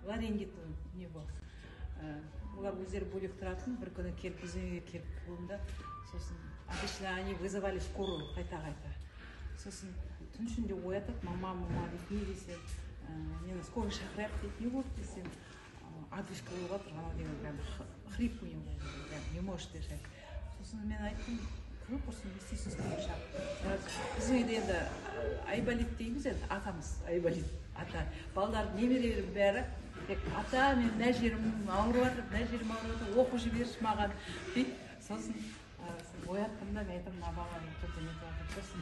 Ларингит у него. Олар өздері бөлек тұратын. Бір күні келіп, біздің үйге келіп болдым да, сосын обычно они вызывали скорую қайта қайта. Сосын түн ішінде оятады: «Мама, мама», – дейді. «Не?» – десем, «Нені, скорый шақырайық», – дейді. «Не болды?» – десем, одышка болып жатыр анау деген, прям хрип у него, прям не может дышать. Сосын мен айттым: «Қой, құрсын, не істейсің скорый шақырып?» Біздің үйде енді Айболит дейміз енді, атамыз Айболит ата. Балдар, немерелерім бәрі тек: «Ата, мен мына жерім ауырып жатыр, мына жерім ауырып жатыр, оқып жіберші маған», – дейді. Сосын ояттым да, мен айтамын: «Мына бала түнде нетіп жатыр». Сосын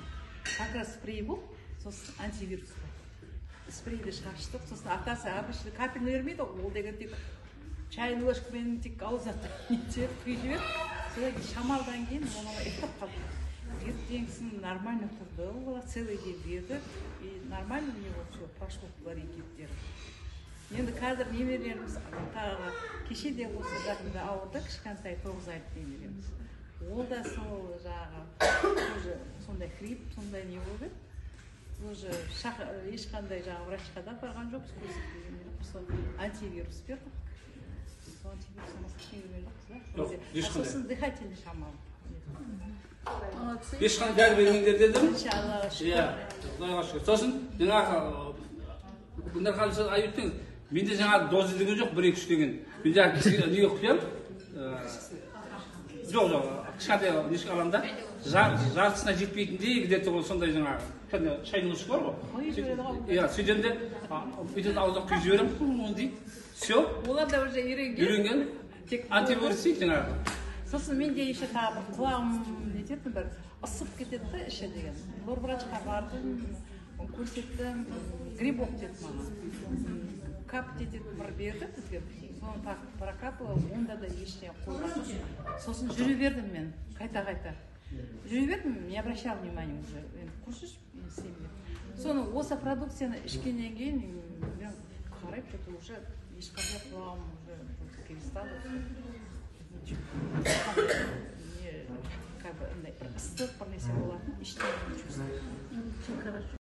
как раз спрей болды, сосын антивирус болды, спрейді шаштық. Сосын атасы обычно капельный бермейді ғой, ол деген тек чайный ложкамен тек аузына нетіп құйып жіберді. Содан кейін шамалдан кейін ол бала ұйықтап қалды. Ертеңгісін нормально тұрды ол бала, целый день берді, и нормально у него все прошло, ларингиттері. Енді қазір немерелеріміз тағы кеше де осы жақында ауырды, кішкентай 9 айлық немереміз. Ол да сол жаңағы тоже сондай хрип, сондай не болып еді уже. Ешқандай жаңағы врачқа да барған жоқпыз, көрсетпеген жоқпыз. Сол антивирус бердік, сол антивирустан басқа ештеңе берген жоқпыз да. Жоқ, ешқандай. Сосын дыхательный шамал. Молодцы. Ешқандай дәрі бермеңдер дедім. Аллаға шүкір. Иә, құдайға шүкір. Сосын жаңағы Гүлнар ханым, сіз айтып өттіңіз, менде жаңағы доза деген жоқ, бір, екі, үш деген. Мен жаңағы неге құямын, жоқ, кішкентай нешке аламын да, жартысына жетпейтіндей где то сондай жаңағы кішкентай чайный ложка бар ғой. Құйып жібереді ғой. Иә, сөйтемін де, бүйтіп аузына құйып жіберемін дейді, все. Олар да уже үйренген. Үйренген. Тек Антивирус дейді жаңағы. Сосын менде еще тағы бір құлағым нететін, бір ысып кетеді да іші деген. Лор врачқа бардым, көрсеттім, грибок деді маған. Капать ететін бір берді бізге, соны так прокапала, онда да ештеңе қойған жоқ. Сосын жүре бердім мен, қайта қайта жүре бердім, не обращала внимания уже, енді құрсыншы, не істеймін деп. Соны осы продукцияны ішкеннен кейін мен қарап, что то уже ешқандай құлағым уже перестало не, как бы андай бір ыстық бір нәрсе болатын, ештеңе не чувствую. Очень хорошо.